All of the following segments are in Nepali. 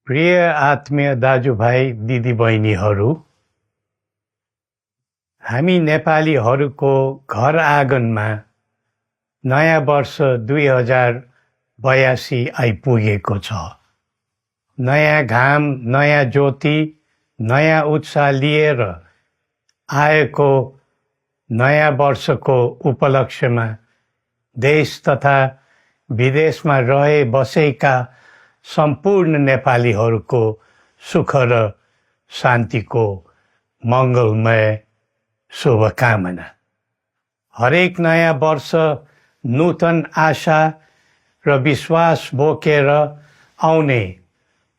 प्रिय आत्मीय दाजुभाइ दिदीबहिनीहरू, हामी नेपालीहरूको घर आँगनमा नयाँ वर्ष 2082 आइपुगेको छ। नयाँ घाम, नयाँ ज्योति, नयाँ उत्साह लिएर आएको नयाँ वर्षको उपलक्ष्यमा देश तथा विदेशमा रहे बसेका सम्पूर्ण नेपालीहरूको सुख र शान्तिको मङ्गलमय शुभकामना। हरेक नयाँ वर्ष नूतन आशा र विश्वास बोकेर आउने,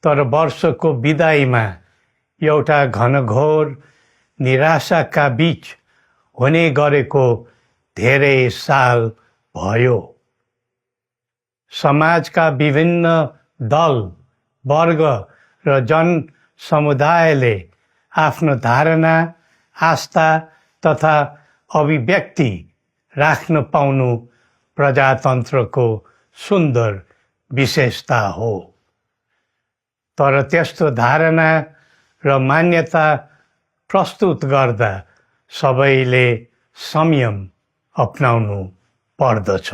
तर वर्षको बिदाईमा एउटा घनघोर निराशाका बीच हुने गरेको धेरै साल भयो। समाजका विभिन्न दल, वर्ग र जन समुदायले आफ्नो धारणा, आस्था तथा अभिव्यक्ति राख्न पाउनु प्रजातन्त्रको सुन्दर विशेषता हो। तर त्यस्तो धारणा र मान्यता प्रस्तुत गर्दा सबैले संयम अपनाउनु पर्दछ।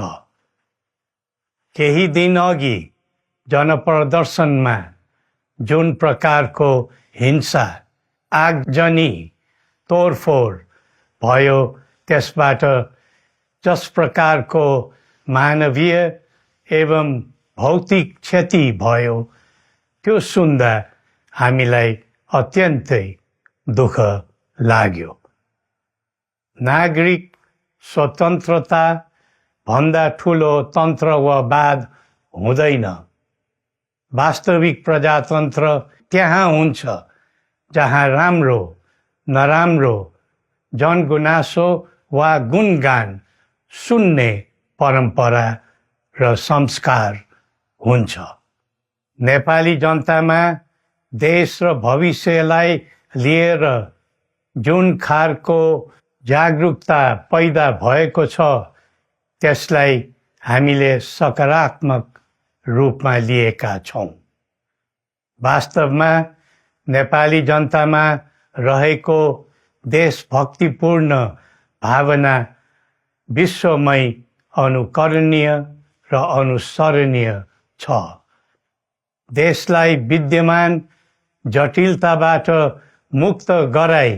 केही दिन अघि जनप्रदर्शनमा जुन प्रकारको हिंसा, आगजनी, तोडफोड भयो, त्यसबाट जस प्रकारको मानवीय एवं भौतिक क्षति भयो, त्यो सुन्दा हामीलाई अत्यन्तै दुःख लाग्यो। नागरिक स्वतन्त्रता भन्दा ठुलो तन्त्र वा वाद हुँदैन। वास्तविक प्रजातन्त्र त्यहाँ हुन्छ जहाँ राम्रो, नराम्रो, जनगुनासो वा गुणगान सुन्ने परम्परा र संस्कार हुन्छ। नेपाली जनतामा देश र भविष्यलाई लिएर जुन खालको जागरुकता पैदा भएको छ, त्यसलाई हामीले सकारात्मक रूपमा लिएका छौँ। वास्तवमा नेपाली जनतामा रहेको देशभक्तिपूर्ण भावना विश्वमै अनुकरणीय र अनुसरणीय छ। देशलाई विद्यमान जटिलताबाट मुक्त गराई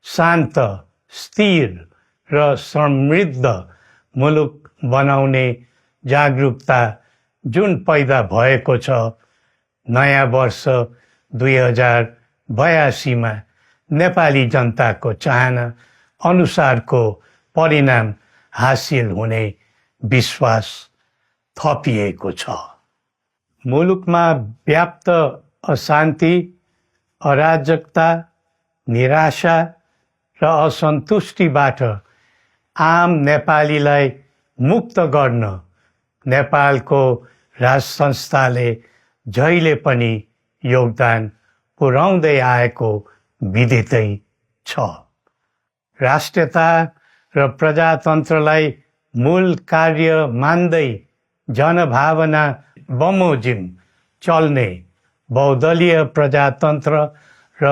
शान्त, स्थिर र समृद्ध मुलुक बनाउने जागरुकता जुन पैदा भएको छ, नयाँ वर्ष 2082 मा नेपाली जनताको चाहना अनुसारको परिणाम हासिल हुने विश्वास थपिएको छ। मुलुकमा व्याप्त अशान्ति, अराजकता, निराशा र असन्तुष्टिबाट आम नेपालीलाई मुक्त गर्न नेपालको राज संस्थाले जहिले पनि योगदान पुर्याउँदै आएको विदितै छ। राष्ट्रियता र प्रजातन्त्रलाई मूल कार्य मान्दै जनभावना बमोजिम चल्ने बहुदलीय प्रजातन्त्र र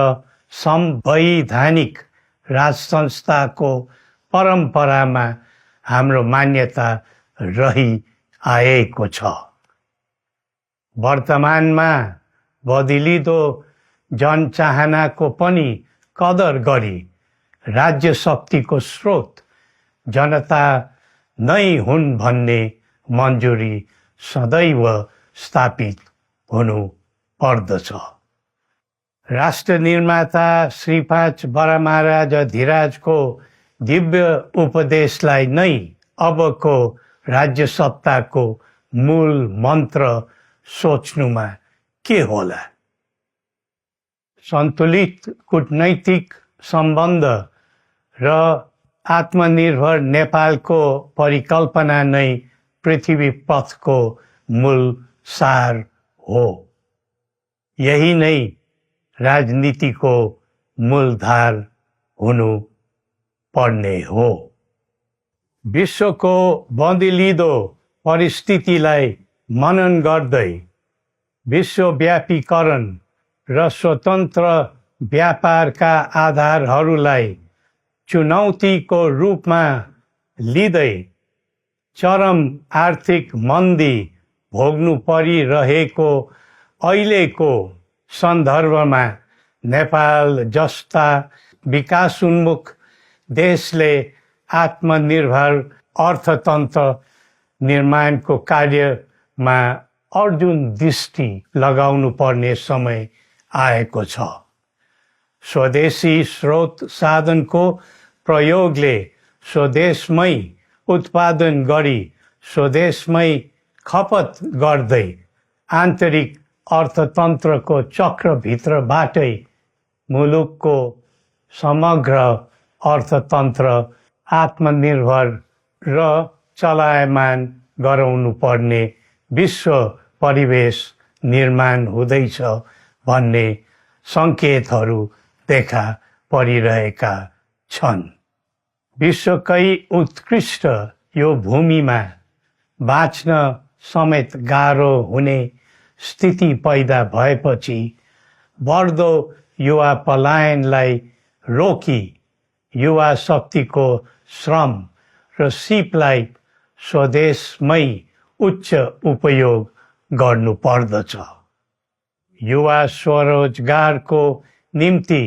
संवैधानिक राज संस्थाको परम्परामा हाम्रो मान्यता रही आएको छ। वर्तमानमा बदलिदो जनचाहनाको पनि कदर गरी राज्य शक्तिको स्रोत जनता नै हुन् भन्ने मन्जुरी सदैव स्थापित हुनु पर्दछ। राष्ट्र निर्माता श्री 5 बरामहाराज धीराजको दिव्य उपदेशलाई नै अबको राज्य सत्ताको मूल मन्त्र सोच्नुमा के होला? सन्तुलित कूटनैतिक सम्बन्ध र आत्मनिर्भर नेपालको परिकल्पना नै पृथ्वी पथको मूल सार हो। यही नै राजनीतिको मूलधार हुनु पर्ने हो। विश्वको बदलिदो परिस्थितिलाई मनन गर्दै विश्वव्यापीकरण र स्वतन्त्र व्यापारका आधारहरूलाई चुनौतीको रूपमा लिँदै चरम आर्थिक मन्दी भोग्नु परिरहेको अहिलेको सन्दर्भमा नेपाल जस्ता विकासोन्मुख देशले आत्मनिर्भर अर्थतन्त्र निर्माणको कार्यमा अर्जुन दृष्टि लगाउनु पर्ने समय आएको छ। स्वदेशी स्रोत साधनको प्रयोगले स्वदेशमै उत्पादन गरी स्वदेशमै खपत गर्दै आन्तरिक अर्थतन्त्रको चक्रभित्रबाटै मुलुकको समग्र अर्थतन्त्र आत्मनिर्भर र चलायमान गराउनु पर्ने विश्व परिवेश निर्माण हुँदैछ भन्ने सङ्केतहरू देखा परिरहेका छन्। विश्वकै उत्कृष्ट यो भूमिमा बाँच्न समेत गाह्रो हुने स्थिति पैदा भएपछि बढ्दो युवा पलायनलाई रोकी युवा शक्तिको श्रम र सिपलाई स्वदेशमै उच्च उपयोग गर्नु पर्दछ। युवा स्वरोजगारको निम्ति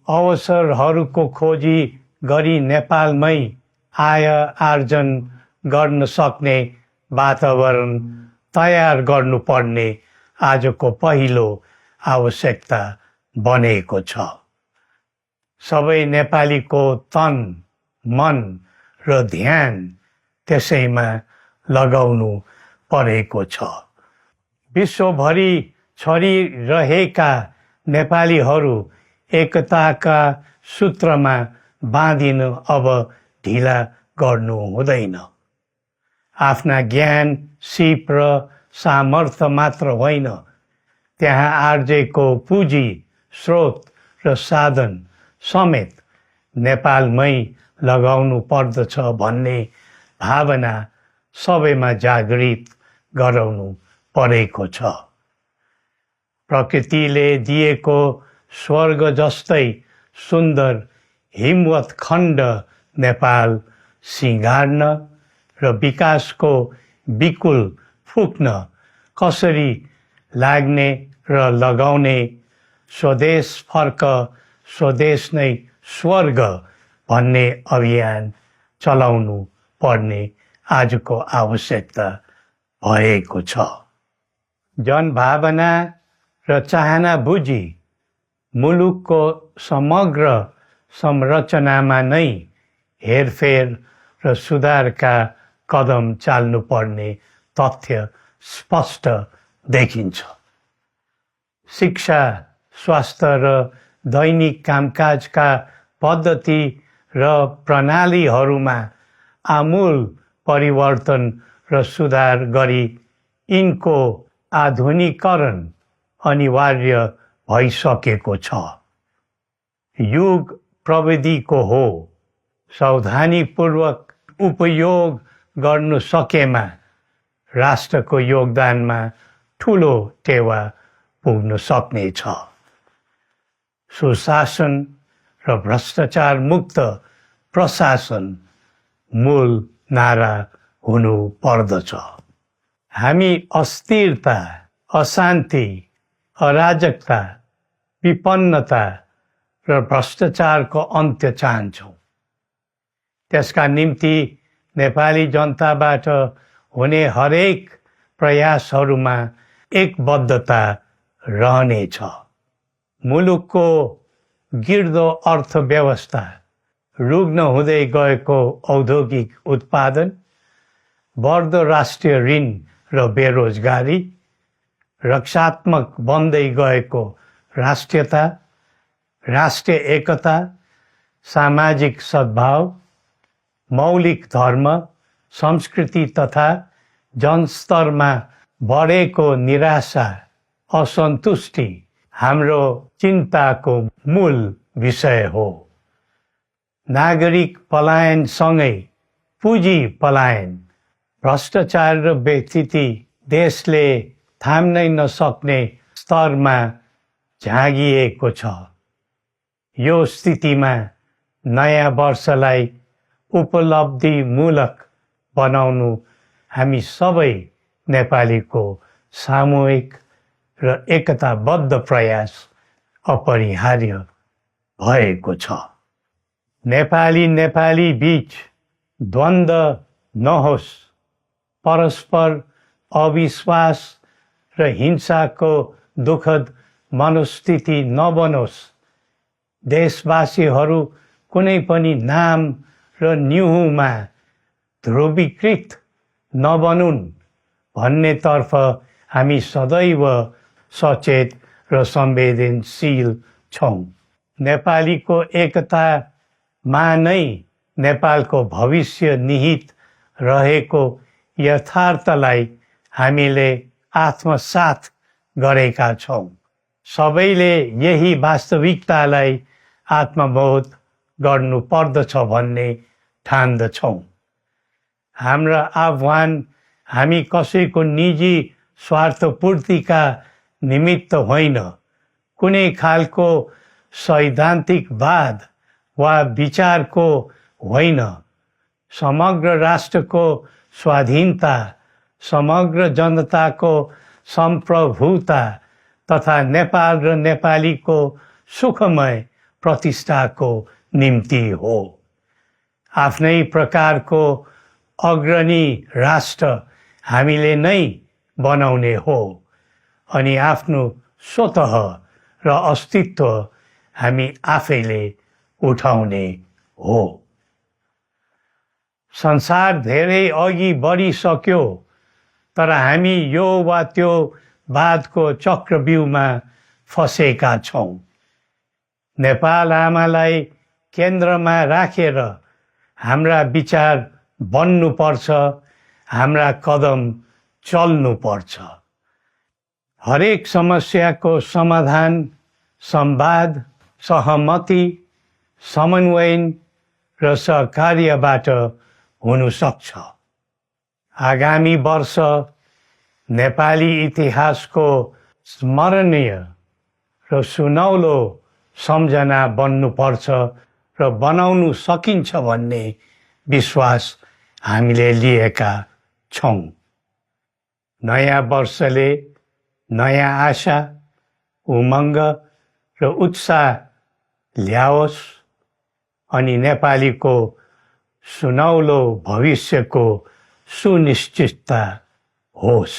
अवसरहरूको खोजी गरी नेपालमै आय आर्जन गर्न सक्ने वातावरण तयार गर्नुपर्ने आजको पहिलो आवश्यकता बनेको छ। सबै नेपालीको तन, मन र ध्यान त्यसैमा लगाउनु परेको छ। विश्वभरि छरिरहेका नेपालीहरू एकताका सूत्रमा बाँधिन अब ढिला गर्नु हुँदैन। आफ्ना ज्ञान, सिप र सामर्थ्य मात्र होइन, त्यहाँ आर्जेको पुँजी, स्रोत र साधन समेत नेपालमै लगाउनु पर्दछ भन्ने भावना सबैमा जागृत गराउनु परेको छ। प्रकृतिले दिएको स्वर्ग जस्तै सुन्दर हिमवत् खण्ड नेपाल सिँगार्न र विकासको विपुल फुक्न कसरी लाग्ने र लगाउने स्वदेश फर्क स्वदेश नै स्वर्ग भन्ने अभियान चलाउनु पर्ने आजको आवश्यकता भएको छ। जनभावना र चाहना बुझी मुलुकको समग्र संरचनामा नै हेरफेर र सुधारका कदम चाल्नुपर्ने तथ्य स्पष्ट देखिन्छ। शिक्षा, स्वास्थ्य र दैनिक कामकाजका पद्धति र प्रणालीहरूमा आमूल परिवर्तन र सुधार गरी यिनको आधुनिकीकरण अनिवार्य भइसकेको छ। युग प्रविधिको हो, सावधानीपूर्वक उपयोग गर्नु सकेमा राष्ट्रको योगदानमा ठुलो टेवा पुग्न सक्नेछ। सुशासन र भ्रष्टाचार मुक्त प्रशासन मूल नारा हुनु पर्दछ। हामी अस्थिरता, अशान्ति, अराजकता, विपन्नता र भ्रष्टाचारको अन्त्य चाहन्छौँ। त्यसका निम्ति नेपाली जनताबाट हुने हरेक प्रयासहरूमा एकबद्धता रहनेछ। मुलुकको गिर्दो अर्थव्यवस्था, रुग्न हुँदै गएको औद्योगिक उत्पादन, बढ्दो राष्ट्रिय ऋण र बेरोजगारी, रक्षात्मक बन्दै गएको राष्ट्रियता, राष्ट्रिय एकता, सामाजिक सद्भाव, मौलिक धर्म, संस्कृति तथा जनस्तरमा बढेको निराशा, असन्तुष्टि हाम्रो चिन्ताको मूल विषय हो। नागरिक पलायनसँगै पुँजी पलायन, भ्रष्टाचार र व्यथिति देशले थाम्नै नसक्ने स्तरमा झाँगिएको छ। यो स्थितिमा नयाँ वर्षलाई उपलब्धिमूलक बनाउनु हामी सबै नेपालीको सामूहिक र एकताबद्ध प्रयास अपरिहार्य भएको छ। नेपाली बीच द्वन्द्व नहोस्, परस्पर अविश्वास र हिंसाको दुःखद मनोस्थिति नबनोस्, देशवासीहरू कुनै पनि नाम र न्युहुमा ध्रुवीकृत नबनुन् भन्नेतर्फ हामी सदैव सचेत र संवेदनशील छौँ। नेपालीको एकतामा नै नेपालको भविष्य निहित रहेको यथार्थलाई हामीले आत्मसात गरेका छौँ। सबैले यही वास्तविकतालाई आत्मबोध गर्नुपर्दछ भन्ने ठान्दछौँ। हाम्रा आह्वान हामी कसैको निजी स्वार्थपूर्तिका निमित्त होइन, कुनै खालको सैद्धान्तिकवाद वा विचारको होइन, समग्र राष्ट्रको स्वाधीनता, समग्र जनताको सम्प्रभुता तथा नेपाल र नेपालीको सुखमय प्रतिष्ठाको निम्ति हो। आफ्नै प्रकारको अग्रणी राष्ट्र हामीले नै बनाउने हो अनि आफ्नो स्वतः र अस्तित्व हामी आफैले उठाउने हो। संसार धेरै अघि बढिसक्यो, तर हामी यो वा त्यो वादको चक्रव्यूहमा फँसेका छौँ। नेपाल आमालाई केन्द्रमा राखेर हाम्रा विचार बन्नुपर्छ, हाम्रा कदम चल्नुपर्छ। हरेक समस्याको समाधान संवाद, सहमति, समन्वयन र सहकार्यबाट हुन सक्छ। आगामी वर्ष नेपाली इतिहासको स्मरणीय र सुनौलो सम्झना बन्नुपर्छ र बनाउनु सकिन्छ भन्ने विश्वास हामीले लिएका छौँ। नयाँ वर्षले नयाँ आशा, उमङ्ग र उत्साह ल्याओस् अनि नेपालीको सुनौलो भविष्यको सुनिश्चितता होस्।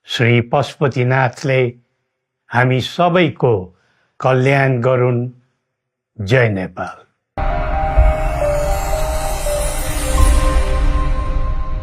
श्री पशुपतिनाथले हामी सबैको कल्याण गरून्। जय नेपाल।